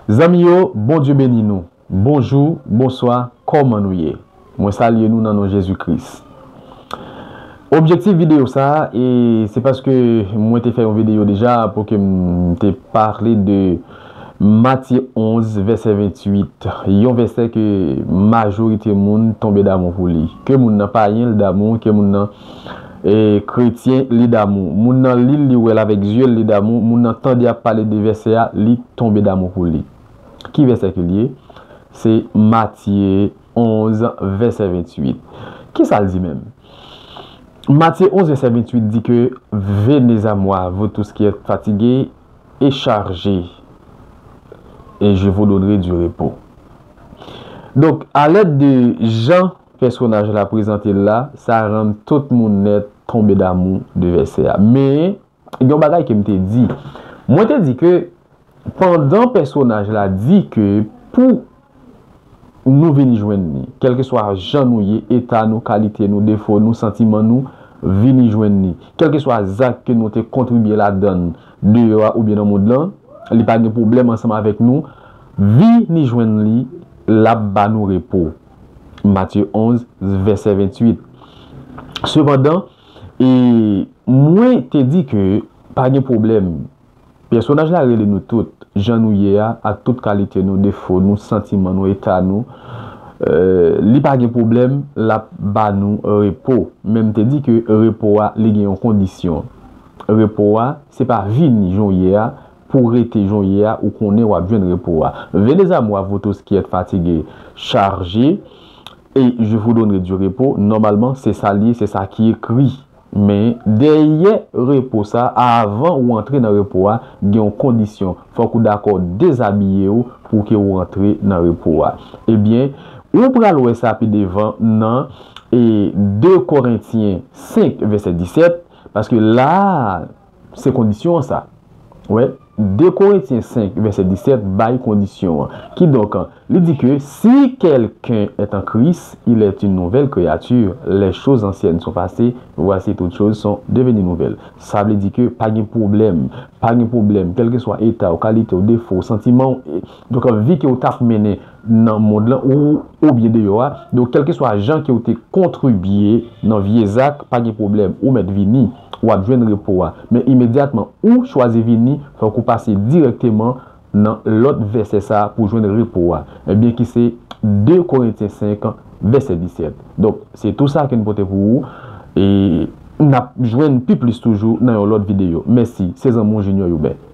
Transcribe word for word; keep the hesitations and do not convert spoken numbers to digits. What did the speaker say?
Zanmi yo, Bondye beni nou. Bonjou, bonswa, kòman nou ye? Mwen salye nou nan non Jezi Kris. Objektif videyo sa a, e se paske mwen te fè yon videyo deja pou ke m te pale de Matye onz, vèsè venntuit. Yon vèsè ke majorite moun tonbe damou pou li. Ke moun nan payen, li damou, ke moun nan, e, kretyen, li damou. Moun nan li l, li wè l avèk zye l, li damou. Moun nan tande ap pale de vèsè a, li tonbe damou pou li. Ki vèsè ke l ye? Se Matye onz, vèsè venntuit. Kisa l di menm? Matye onz, vèsè venntuit di ke, Venez à moi, vous tous qui êtes fatigués et chargés, et je vous donnerai du repos. Donk, alèd de jan pèsonaj la prezante l la, sa rann tout moun nèt tonbe damou de vèsè a. Men, gen yon bagay ke m te di. Mwen te di ke pandan pèsonaj la di ke pou nou vini jwenn li, kèlkeswa jan nou ye, eta nou, kalite nou, defo nou, santiman nou, vini jwenn li. Kèlkeswa zak ke nou te kontribye ladan l, deyò a oubyen nan mond lan, li pa gen pwoblèm ansanm avèk nou, vini jwenn li, l ap ba nou repo. Matye onz, vèsè venntuit. Sepandan, e mwen te di ke pa gen pwoblèm. Pèsonaj la rele nou tout, jan nou ye a, ak tout kalite nou, defo nou, santiman nou, eta nou. E, li pa gen pwoblèm, l ap ba nou repo. Men m te di ke repo a, li gen yon kondisyon. Repo a, se pa vini jan w ye a, pou w rete jan w ye a, ou konnen w ap jwenn repo a. Venez à moi, vous tous qui êtes fatigués, chargés, et je vous donnerai du repos. Nòmalman, se sa l ye, se sa ki ekri. Men dèyè repo sa, avan ou antre nan repo a, gen yon kondisyon. Fòk ou dakò dezabiye w pou ke ou antre nan repo a. Ebyen, ou pral wè sa pi devan nan, e, de Korentyen senk, vèsè disèt, paske la a, se kondisyon an sa. Wè, de Korentyen senk, vèsè disèt, bay kondisyon an. Kidonk, li di ke, si quelqu'un est en Christ, il est une nouvelle créature. Les choses anciennes sont passées, voici toutes choses sont devenues nouvelles. Sa vle di ke pa gen pwoblèm, pa gen pwoblèm, kèlkeswa eta w, kalite w, defo w, santiman w, e, donk, vi ke w t ap mennen nan mond lan ou, oubyen deyò a. Donk, kèlkeswa jan ke w te kontribye nan vye zak, pa gen pwoblèm, ou mèt vini, w ap jwenn repo a. Men imedyatman ou chwazi vini, fòk ou pase dirèkteman nan lòt vèsè sa a pou jwenn repo a. Ebyen, ki se de Korentyen senk, vèsè disèt. Donk, se tou sa ke n pote pou ou. E n ap jwenn pi plis toujou nan yon lòt videyo. Mèsi, se zanmi w Junior Youbert.